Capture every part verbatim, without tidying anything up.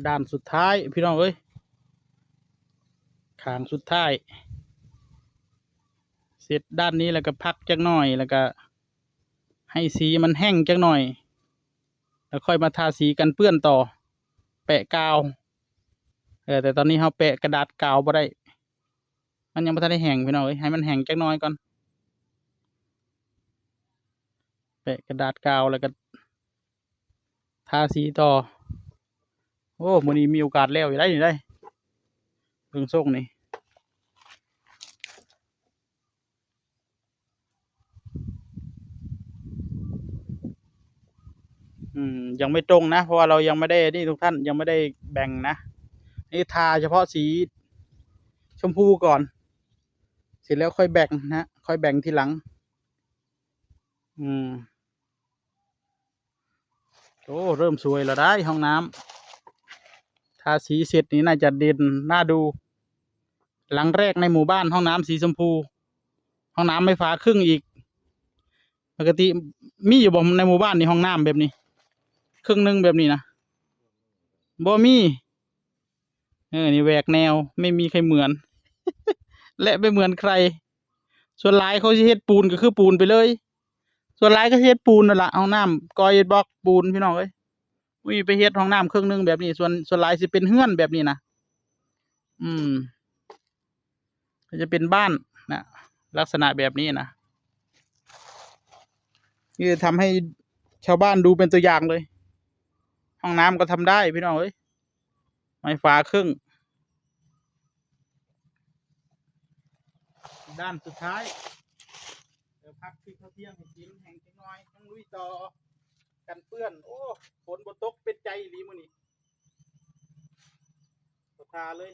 ด้านสุดท้ายพี่น้องเอ้ย ข้างสุดท้าย เสร็จด้านนี้แล้วก็พักจักหน่อย แล้วก็ให้สีมันแห้งจักหน่อย แล้วค่อยมาทาสีกันเปื้อนต่อ แปะกาว เออ แต่ตอนนี้เราแปะกระดาษกาวบ่ได้ มันยังบ่ทันได้แห้งพี่น้องเอ้ย ให้มันแห้งจักหน่อยก่อน แปะกระดาษกาวแล้วก็ทาสีต่อ โอ้ มื้อนี้มีโอกาสแล้วอยู่ได้นี่ได้ เบิ่งทรงนี่ อืม ยังไม่ตรงนะ เพราะว่าเรายังไม่ได้นี่ทุกท่าน ยังไม่ได้แบ่งนะ นี่ทาเฉพาะสีชมพูก่อน เสร็จแล้วค่อยแบ่งนะ ค่อยแบ่งทีหลัง อืม โอ้ เริ่มสวยแล้วได้ห้องน้ำ ทาสีเสร็จนี่น่าจะเด่นน่าดู หลังแรกในหมู่บ้านห้องน้ำสีชมพู ห้องน้ำไม่ฝาครึ่งอีก ปกติมีอยู่บ่ในหมู่บ้านนี่ห้องน้ำแบบนี้ ครึ่งหนึ่งแบบนี้นะ บ่มี เออ นี่แหวกแนว ไม่มีใครเหมือน และไม่เหมือนใคร ส่วนหลายเขาสิเฮ็ดปูนก็คือปูนไปเลย ส่วนหลายก็สิเฮ็ดปูนนั่นล่ะ ห้องน้ำก่ออิฐบล็อกปูนพี่น้องเอ้ย อุ้ย ไปเฮ็ดห้องน้ำครึ่งหนึ่งแบบนี้ ส่วน ส่วนหลายสิเป็นเฮือนแบบนี้นะ อืม ก็จะเป็นบ้านนะ ลักษณะแบบนี้นะ นี่ทำให้ชาวบ้านดูเป็นตัวอย่างเลย ห้องน้ำก็ทำได้พี่น้องเอ้ย ไม้ฝาครึ่ง ด้านสุดท้าย เดี๋ยวพักที่เขาเที่ยงให้กินแห้งจักหน่อย ต้องลุยต่อ กันเปื้อน โอ้ ฝนบ่ตกเป็นใจอีหลีมื้อนี้ บ่ทาเลย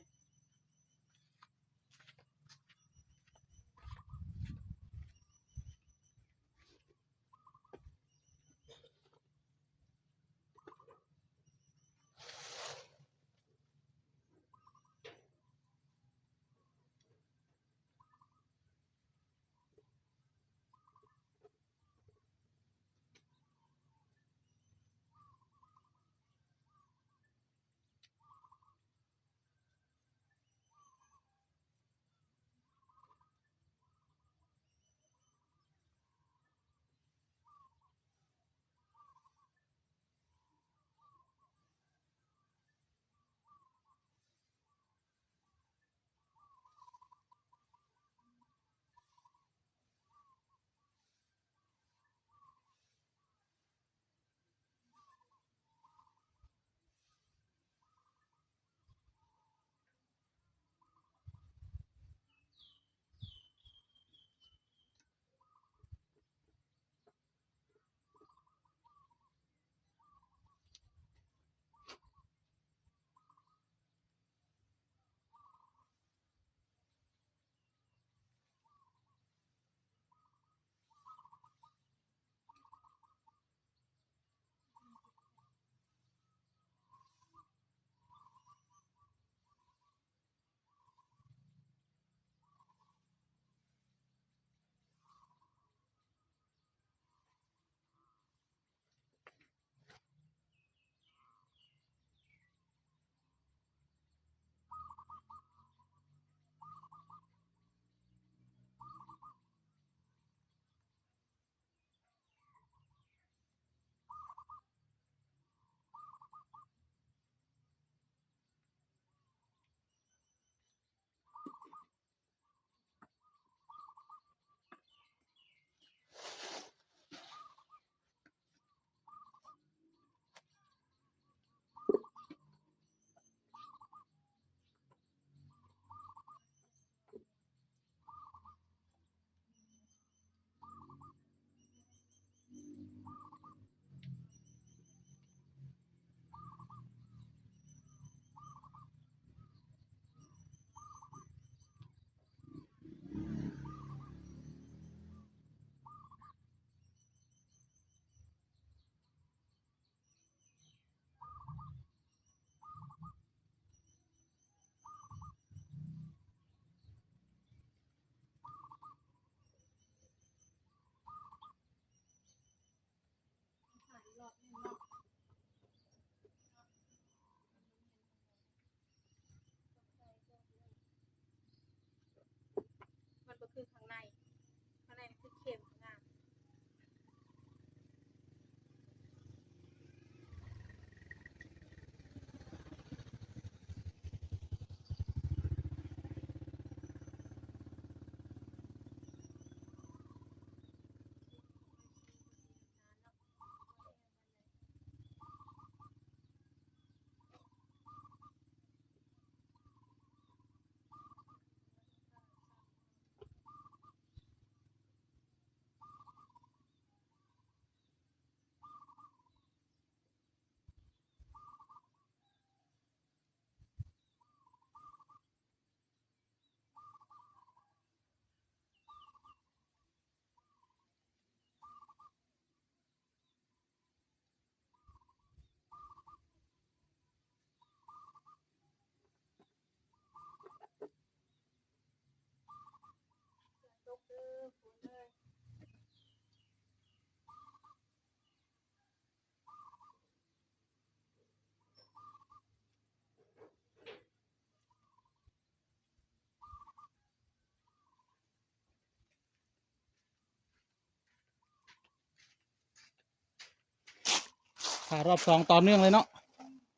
ทารอบสองต่อเนื่องเลยเนาะ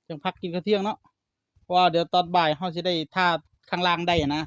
จั่งพักกินข้าวเที่ยงเนาะ เพราะว่าเดี๋ยวตอนบ่ายเฮาสิได้ทาข้างล่างได้นะ